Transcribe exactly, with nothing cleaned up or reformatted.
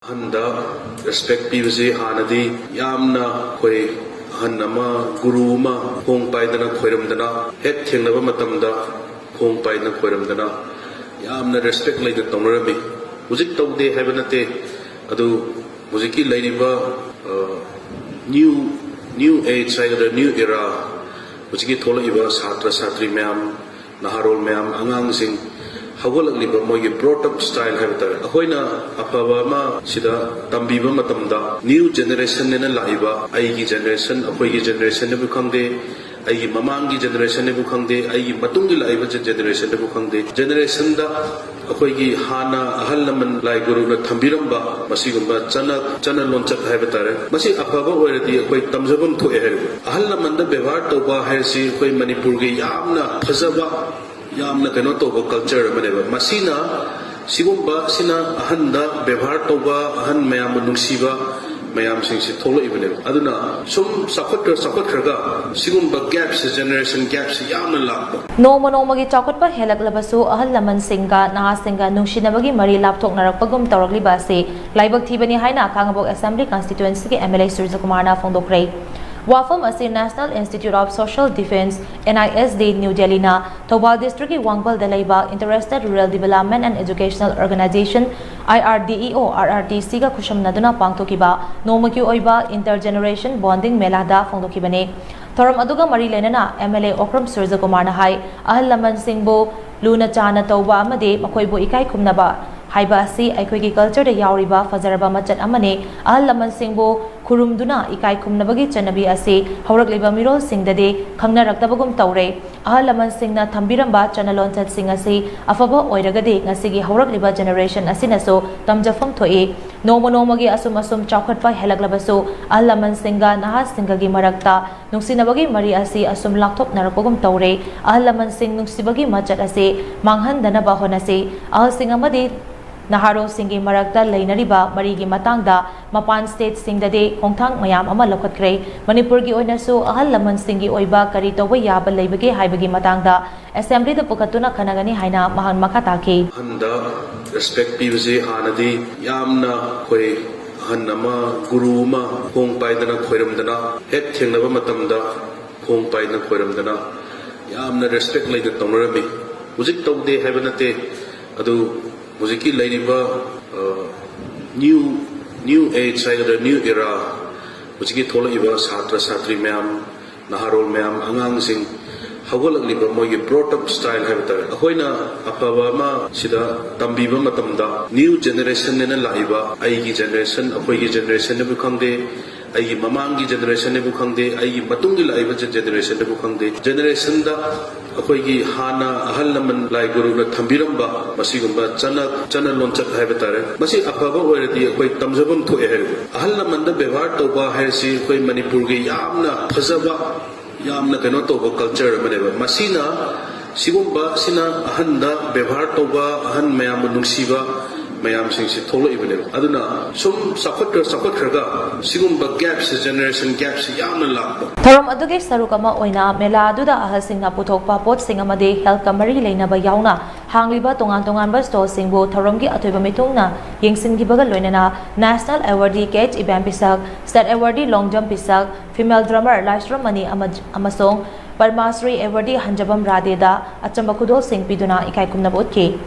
ꯑꯍꯟꯗ ꯔꯦꯁꯄꯦꯛ ꯄꯤꯕꯁꯤ ꯍꯥꯟꯅꯗꯤ ꯌꯥꯝꯅ ꯑꯩꯈꯣꯏ ꯑꯍꯟ ꯑꯃ, ꯒꯨꯔꯨ ꯑꯃ ꯈꯣꯡ ꯄꯥꯏꯗꯅ ꯈꯣꯏꯔꯝꯗꯅ, ꯍꯦꯛ ꯊꯦꯡꯅꯕ ꯃꯇꯝꯗ ꯈꯣꯡ ꯄꯥꯏꯗꯅ ꯈꯣꯏꯔꯝꯗꯅ ꯌꯥꯝꯅ ꯔꯦꯁꯄꯦꯛ ꯂꯩꯅ ꯇꯧꯅꯔꯝꯃꯤ꯫ ꯍꯧꯖꯤꯛ ꯇꯧꯗꯦ ꯍꯥꯏꯕ ꯅꯠꯇꯦ, ꯑꯗꯨ ꯍꯧꯖꯤꯛꯀꯤ ꯂꯩꯔꯤꯕ ꯅ꯭ꯌꯨ ꯅ꯭ꯌꯨ ꯑꯦꯖ ꯍꯥꯏꯒꯗ꯭ꯔꯥ, ꯅ꯭ꯌꯨ ꯏꯔꯥ, ꯍꯧꯖꯤꯛꯀꯤ ꯊꯣꯛꯂꯛꯏꯕ ꯁꯥꯇ꯭ꯔ ꯁꯥꯇ꯭ꯔꯤ ꯃꯌꯥꯝ, ꯅꯍꯥꯔꯣꯜ ꯃꯌꯥꯝ, ꯑꯉꯥꯡꯁꯤꯡ ꯍꯧꯒꯠꯂꯛꯂꯤꯕ ꯃꯣꯏꯒꯤ ꯕ꯭ꯔꯣꯠ ꯑꯞ ꯁ꯭ꯇꯥꯏꯜ ꯍꯥꯏꯕ ꯇꯥꯔꯦ, ꯑꯩꯈꯣꯏꯅ ꯑꯐꯕ ꯑꯃ ꯁꯤꯗ ꯇꯝꯕꯤꯕ ꯃꯇꯝꯗ, ꯅ꯭ꯌꯨ ꯖꯦꯅꯦꯔꯦꯁꯟꯅꯦꯅ ꯂꯥꯛꯏꯕ, ꯑꯩꯒꯤ ꯖꯦꯅꯦꯔꯦꯁꯟ, ꯑꯩꯈꯣꯏꯒꯤ ꯖꯦꯅꯦꯔꯦꯁꯟꯅꯕꯨ ꯈꯪꯗꯦ, ꯑꯩꯒꯤ ꯃꯃꯥꯡꯒꯤ ꯖꯦꯅꯦꯔꯦꯁꯟꯅꯕꯨ ꯈꯪꯗꯦ, ꯑꯩꯒꯤ ꯃꯇꯨꯡꯒꯤ ꯂꯥꯛꯏꯕ ꯖꯦꯅꯦꯔꯦꯁꯟꯅꯕꯨ ꯈꯪꯗꯦ, ꯖꯦꯅꯦꯔꯦꯁꯟꯗ ꯑꯩꯈꯣꯏꯒꯤ ꯍꯥꯟꯅ ꯑꯍꯜ ꯂꯃꯟ ꯂꯥꯏ ꯒꯨꯔꯨꯅ ꯊꯝꯕꯤꯔꯝꯕ ꯃꯁꯤꯒꯨꯝꯕ ꯆꯠꯅ ꯆꯠꯅ ꯂꯣꯟꯆꯠ ꯍꯥꯏꯕ ꯇꯥꯔꯦ, ꯃꯁꯤ ꯑꯐꯕ ꯑꯣꯏꯔꯗꯤ ꯑꯩꯈꯣꯏ ꯇꯝꯖꯐꯝ ꯊꯣꯛꯑꯦ ꯍꯥꯏꯔꯤꯕ꯫ ꯑꯍꯜ ꯂꯃꯟꯗ ꯕꯦꯕꯥꯔ ꯇꯧꯕ ꯍꯥꯏꯔꯁꯤ ꯑꯩꯈꯣꯏ ꯃꯅꯤꯄꯨꯔꯒꯤ ꯌꯥꯝꯅ ꯐꯖꯕ, ꯌꯥꯝꯅ ꯀꯩꯅꯣ ꯇꯧꯕ ꯀꯜꯆꯔ ꯑꯃꯅꯦꯕ꯫ ꯃꯁꯤꯅ, ꯁꯤꯒꯨꯝꯕ ꯁꯤꯅ ꯑꯍꯟꯗ ꯕꯦꯕꯥꯔ ꯇꯧꯕ, ꯑꯍꯟ ꯃꯌꯥꯝꯕꯨ ꯅꯨꯡꯁꯤꯕ ꯃꯌꯥꯝꯁꯤꯡꯁꯤ ꯊꯣꯛꯂꯛꯏꯕꯅꯦꯕ꯫ ꯑꯗꯨꯅ ꯁꯨꯝ ꯆꯥꯎꯈꯠꯈ꯭ꯔ ꯆꯥꯎꯈꯠꯈ꯭ꯔꯒ ꯁꯤꯒꯨꯝꯕ ꯒꯦꯞꯁꯦ, ꯖꯦꯅꯦꯔꯦꯁꯟ ꯒꯦꯞꯁꯦ ꯌꯥꯝꯅ ꯂꯥꯛꯄ꯫ ꯅꯣꯡꯃ ꯅꯣꯡꯃꯒꯤ ꯆꯥꯎꯈꯠꯄ ꯍꯦꯜꯂꯛꯂꯕꯁꯨ ꯑꯍꯜ ꯂꯃꯟꯁꯤꯡꯒ ꯅꯍꯥꯁꯤꯡꯒ ꯅꯨꯡꯁꯤꯅꯕꯒꯤ ꯃꯔꯤ ꯂꯥꯞꯊꯣꯛꯅꯔꯛꯄꯒꯨꯝ ꯇꯧꯔꯛꯂꯤꯕ ꯑꯁꯤ ꯂꯥꯏꯕꯛ ꯊꯤꯕꯅꯤ ꯍꯥꯏꯅ ꯈꯥꯉꯕꯣꯛ ꯑꯦꯁꯦꯝꯕ꯭ꯂꯤ ꯀꯟꯁꯇꯤꯇ꯭ꯋꯦꯟꯁꯤꯒꯤ ꯑꯦꯝ ꯑꯦꯜ ꯑꯦ ꯁꯨꯔꯖꯀꯨꯃꯥꯔꯅ ꯐꯣꯡꯗꯣꯛꯈ꯭ꯔꯦ꯫ ꯋꯥꯐꯝ ꯑꯁꯤ National Institute of Social Defence, N I S D, new ꯗꯦꯜꯂꯤꯅ ꯊꯧꯕꯥꯜ ꯗꯤꯁꯇ꯭ꯔꯤꯛꯀꯤ ꯋꯥꯡꯕꯜꯗ ꯂꯩꯕ Interested Rural Development and Educational Organisation, I R D E O, R R D C, ꯒ ꯈꯨꯠꯁꯝꯅꯗꯨꯅ ꯄꯥꯡꯊꯣꯛꯈꯤꯕ ꯅꯣꯡꯃꯒꯤ ꯑꯣꯏꯕ Inter Generation Bonding ꯃꯦꯂꯥꯗ ꯐꯣꯡꯗꯣꯛꯈꯤꯕꯅꯤ꯫ ꯊꯧꯔꯝ ꯑꯗꯨꯒ ꯃꯔꯤ ꯂꯩꯅꯅ ꯑꯦꯝ ꯑꯦꯜ ꯑꯦ ꯑꯣꯀ꯭ꯔꯝ ꯁꯨꯔꯖꯀꯨꯃꯥꯔꯅ ꯍꯥꯏ, ꯑꯍꯜ ꯂꯃꯟꯁꯤꯡꯕꯨ ꯂꯨꯅ ꯆꯥꯅ ꯇꯧꯕ ꯑꯃꯗꯤ ꯃꯈꯣꯏꯕꯨ ꯏꯀꯥꯏ ꯈꯨꯝꯅꯕ ꯍꯥꯏꯕ ꯑꯁꯤ ꯑꯩꯈꯣꯏꯒꯤ ꯀꯜꯆꯔꯗ ꯌꯥꯎꯔꯤꯕ ꯐꯖꯔꯕ ꯃꯆꯠ ꯑꯃꯅꯤ꯫ ꯑꯍꯜ ꯂꯃꯟꯁꯤꯡꯕꯨ ꯈꯨꯔꯨꯝꯗꯨꯅ ꯏꯀꯥꯏ ꯈꯨꯝꯅꯕꯒꯤ ꯆꯠꯅꯕꯤ ꯑꯁꯤ ꯍꯧꯔꯛꯂꯤꯕ ꯃꯤꯔꯣꯜꯁꯤꯡꯗꯗꯤ ꯈꯪꯅꯔꯛꯇꯕꯒꯨꯝ ꯇꯧꯔꯦ꯫ ꯑꯍꯜ ꯂꯃꯟꯁꯤꯡꯅ ꯊꯝꯕꯤꯔꯝꯕ ꯆꯠꯅ ꯂꯣꯟꯆꯠꯁꯤꯡ ꯑꯁꯤ ꯑꯐꯕ ꯑꯣꯏꯔꯒꯗꯤ ꯉꯁꯤꯒꯤ ꯍꯧꯔꯛꯂꯤꯕ ꯖꯦꯅꯦꯔꯦꯁꯟ ꯑꯁꯤꯅꯁꯨ ꯇꯝꯖꯐꯝ ꯊꯣꯛꯏ꯫ ꯅꯣꯡꯃ ꯅꯣꯡꯃꯒꯤ ꯑꯁꯨꯝ ꯑꯁꯨꯝ ꯆꯥꯎꯈꯠꯄ ꯍꯦꯜꯂꯛꯂꯕꯁꯨ ꯑꯍꯜ ꯂꯃꯟꯁꯤꯡꯒ ꯅꯍꯥꯁꯤꯡꯒꯒꯤ ꯃꯔꯛꯇ ꯅꯨꯡꯁꯤꯅꯕꯒꯤ ꯃꯔꯤ ꯑꯁꯤ ꯑꯁꯨꯝ ꯂꯥꯞꯊꯣꯛꯅꯔꯛꯄꯒꯨꯝ ꯇꯧꯔꯦ꯫ ꯑꯍꯜ ꯂꯃꯟꯁꯤꯡ ꯅꯨꯡꯁꯤꯕꯒꯤ ꯃꯆꯠ ꯑꯁꯤ ꯃꯥꯡꯍꯟꯗꯅꯕ ꯍꯣꯠꯅꯁꯤ꯫ ꯑꯍꯜꯁꯤꯡ ꯑꯃꯗꯤ ꯅꯍꯥꯔꯣꯜꯁꯤꯡꯒꯤ ꯃꯔꯛꯇ ꯂꯩꯅꯔꯤꯕ ꯃꯔꯤꯒꯤ ꯃꯇꯥꯡꯗ ꯃꯄꯥꯟ ꯁ꯭ꯇꯦꯠꯁꯤꯡꯗꯗꯤ ꯈꯣꯡꯊꯥꯡ ꯃꯌꯥꯝ ꯑꯃ ꯂꯧꯈꯠꯈ꯭ꯔꯦ꯫ ꯃꯅꯤꯄꯨꯔꯒꯤ ꯑꯣꯏꯅꯁꯨ ꯑꯍꯜ ꯂꯃꯟꯁꯤꯡꯒꯤ ꯑꯣꯏꯕ ꯀꯔꯤ ꯇꯧꯕ ꯌꯥꯕ ꯂꯩꯕꯒꯦ ꯍꯥꯏꯕꯒꯤ ꯃꯇꯥꯡꯗ ꯑꯦꯁꯦꯝꯕ꯭ꯂꯤꯗ ꯄꯨꯈꯠꯇꯨꯅ ꯈꯟꯅꯒꯅꯤ ꯍꯥꯏꯅ ꯃꯍꯥꯛ ꯃꯈꯥ ꯇꯥꯈꯤ꯫ ꯑꯍꯟꯗ ꯔꯦꯁꯄꯦꯛ ꯄꯤꯕꯁꯤ ꯍꯥꯟꯅꯗꯤ ꯌꯥꯝꯅ ꯑꯩꯈꯣꯏ ꯑꯍꯟ ꯑꯃ, ꯒꯨꯔꯨ ꯑꯃ ꯈꯣꯡ ꯄꯥꯏꯗꯅ ꯈꯣꯏꯔꯝꯗꯅ, ꯍꯦꯛ ꯊꯦꯡꯅꯕ ꯃꯇꯝꯗ ꯈꯣꯡ ꯄꯥꯏꯗꯅ ꯈꯣꯏꯔꯝꯗꯅ ꯌꯥꯝꯅ ꯔꯦꯁꯄꯦꯛ ꯂꯩꯅ ꯇꯧꯅꯔꯝꯃꯤ꯫ ꯍꯧꯖꯤꯛ ꯇꯧꯗꯦ ꯍꯥꯏꯕ ꯅꯠꯇꯦ, ꯑꯗꯨ ꯍꯧꯖꯤꯛꯀꯤ ꯂꯩꯔꯤꯕ ꯅ꯭ꯌꯨ ꯅ꯭ꯌꯨ ꯑꯦꯖ ꯍꯥꯏꯒꯗ꯭ꯔꯥ, ꯅ꯭ꯌꯨ ꯏꯔꯥ, ꯍꯧꯖꯤꯛꯀꯤ ꯊꯣꯛꯂꯛꯏꯕ ꯁꯥꯇ꯭ꯔ ꯁꯥꯇ꯭ꯔꯤ ꯃꯌꯥꯝ, ꯅꯍꯥꯔꯣꯜ ꯃꯌꯥꯝ, ꯑꯉꯥꯡꯁꯤꯡ ꯍꯧꯒꯠꯂꯛꯂꯤꯕ ꯃꯣꯏꯒꯤ ꯕ꯭ꯔꯣꯠ ꯑꯞ ꯁ꯭ꯇꯥꯏꯜ ꯍꯥꯏꯕ ꯇꯥꯔꯦ, ꯑꯩꯈꯣꯏꯅ ꯑꯐꯕ ꯑꯃ ꯁꯤꯗ ꯇꯝꯕꯤꯕ ꯃꯇꯝꯗ ꯅ꯭ꯌꯨ ꯖꯦꯅꯦꯔꯦꯁꯟꯅꯦꯅ ꯂꯥꯛꯏꯕ, ꯑꯩꯒꯤ ꯖꯦꯅꯦꯔꯦꯁꯟ, ꯑꯩꯈꯣꯏꯒꯤ ꯖꯦꯅꯦꯔꯦꯁꯟꯅꯕꯨ ꯈꯪꯗꯦ, ꯑꯩꯒꯤ ꯃꯃꯥꯡꯒꯤ ꯖꯦꯅꯦꯔꯦꯁꯟꯅꯕꯨ ꯈꯪꯗꯦ, ꯑꯩꯒꯤ ꯃꯇꯨꯡꯒꯤ ꯂꯥꯛꯏꯕ ꯖꯦꯅꯦꯔꯦꯁꯟꯅꯕꯨ ꯈꯪꯗꯦ, ꯖꯦꯅꯦꯔꯦꯁꯟꯗ ꯑꯩꯈꯣꯏꯒꯤ ꯍꯥꯟꯅ ꯑꯍꯜ ꯂꯃꯟ ꯂꯥꯏ ꯒꯨꯔꯨꯅ ꯊꯝꯕꯤꯔꯝꯕ ꯃꯁꯤꯒꯨꯝꯕ ꯆꯠꯅ ꯆꯠꯅ ꯂꯣꯟꯆꯠ ꯍꯥꯏꯕ ꯇꯥꯔꯦ, ꯃꯁꯤ ꯑꯐꯕ ꯑꯣꯏꯔꯗꯤ ꯑꯩꯈꯣꯏ ꯇꯝꯖꯐꯝ ꯊꯣꯛꯑꯦ ꯍꯥꯏꯔꯤꯕ꯫ ꯑꯍꯜ ꯂꯃꯟꯗ ꯕꯦꯕꯥꯔ ꯇꯧꯕ ꯍꯥꯏꯔꯤꯁꯤ ꯑꯩꯈꯣꯏ ꯃꯅꯤꯄꯨꯔꯒꯤ ꯌꯥꯝꯅ ꯐꯖꯕ, ꯌꯥꯝꯅ ꯀꯩꯅꯣ ꯇꯧꯕ ꯀꯜꯆꯔ ꯑꯃꯅꯦꯕ꯫ ꯃꯁꯤꯅ, ꯁꯤꯒꯨꯝꯕ ꯁꯤꯅ ꯑꯍꯟꯗ ꯕꯦꯕꯥꯔ ꯇꯧꯕ, ꯑꯍꯟ ꯃꯌꯥꯝꯕꯨ ꯅꯨꯡꯁꯤꯕ ꯃꯌꯥꯝꯁꯤꯡꯁꯤ ꯊꯣꯛꯂꯛꯏꯕꯅꯦꯕ꯫ ꯑꯗꯨꯅ ꯁꯨꯝ ꯆꯥꯎꯈꯠꯈ꯭ꯔ ꯆꯥꯎꯈꯠꯈ꯭ꯔꯒ ꯁꯤꯒꯨꯝꯕ ꯒꯦꯞꯁꯦ, ꯖꯦꯅꯦꯔꯦꯁꯟ ꯒꯦꯞꯁꯦ ꯌꯥꯝꯅ ꯂꯥꯛꯄ꯫ ꯊꯧꯔꯝ ꯑꯗꯨꯒꯤ ꯁꯔꯨꯛ ꯑꯃ ꯑꯣꯏꯅ ꯃꯦꯂꯥ ꯑꯗꯨꯗ ꯑꯍꯜꯁꯤꯡꯅ ꯄꯨꯊꯣꯛꯄ ꯄꯣꯠꯁꯤꯡ ꯑꯃꯗꯤ ꯍꯦꯜꯊꯀ ꯃꯔꯤ ꯂꯩꯅꯕ ꯌꯥꯎꯅ ꯍꯥꯡꯂꯤꯕ ꯇꯣꯉꯥꯟ ꯇꯣꯉꯥꯟꯕ ꯁ꯭ꯇꯣꯜꯁꯤꯡꯕꯨ ꯊꯧꯔꯝꯒꯤ ꯑꯊꯣꯏꯕ ꯃꯤꯊꯨꯡꯅ ꯌꯦꯡꯁꯤꯟꯈꯤꯕꯒ ꯂꯣꯏꯅꯅ ꯅꯦꯁꯅꯦꯜ ꯑꯦꯋꯥꯔꯗꯤ ꯀꯦ ꯑꯦꯆ ꯏꯕꯦꯝ ꯄꯤꯁꯛ, ꯁ꯭ꯇꯦꯠ ꯑꯦꯋꯥꯔꯗꯤ ꯂꯣꯡꯖꯝ ꯄꯤꯁꯛ, ꯐꯤꯃꯦꯜ ꯗ꯭ꯔꯃꯔ ꯂꯥꯏꯁ꯭ꯔꯝ ꯃꯅꯤ ꯑꯃ-, ꯑꯃꯁꯨꯡ ꯄꯗꯃꯥꯁ꯭ꯔꯤ ꯑꯦꯋꯥꯔꯗꯤ ꯍꯟꯖꯕꯝ ꯔꯥꯙꯦꯗ ꯑꯆꯝꯕ ꯈꯨꯗꯣꯜꯁꯤꯡ ꯄꯤꯗꯨꯅ ꯏꯀꯥꯏ ꯈꯨꯝꯅꯕ ꯎꯠꯈꯤ꯫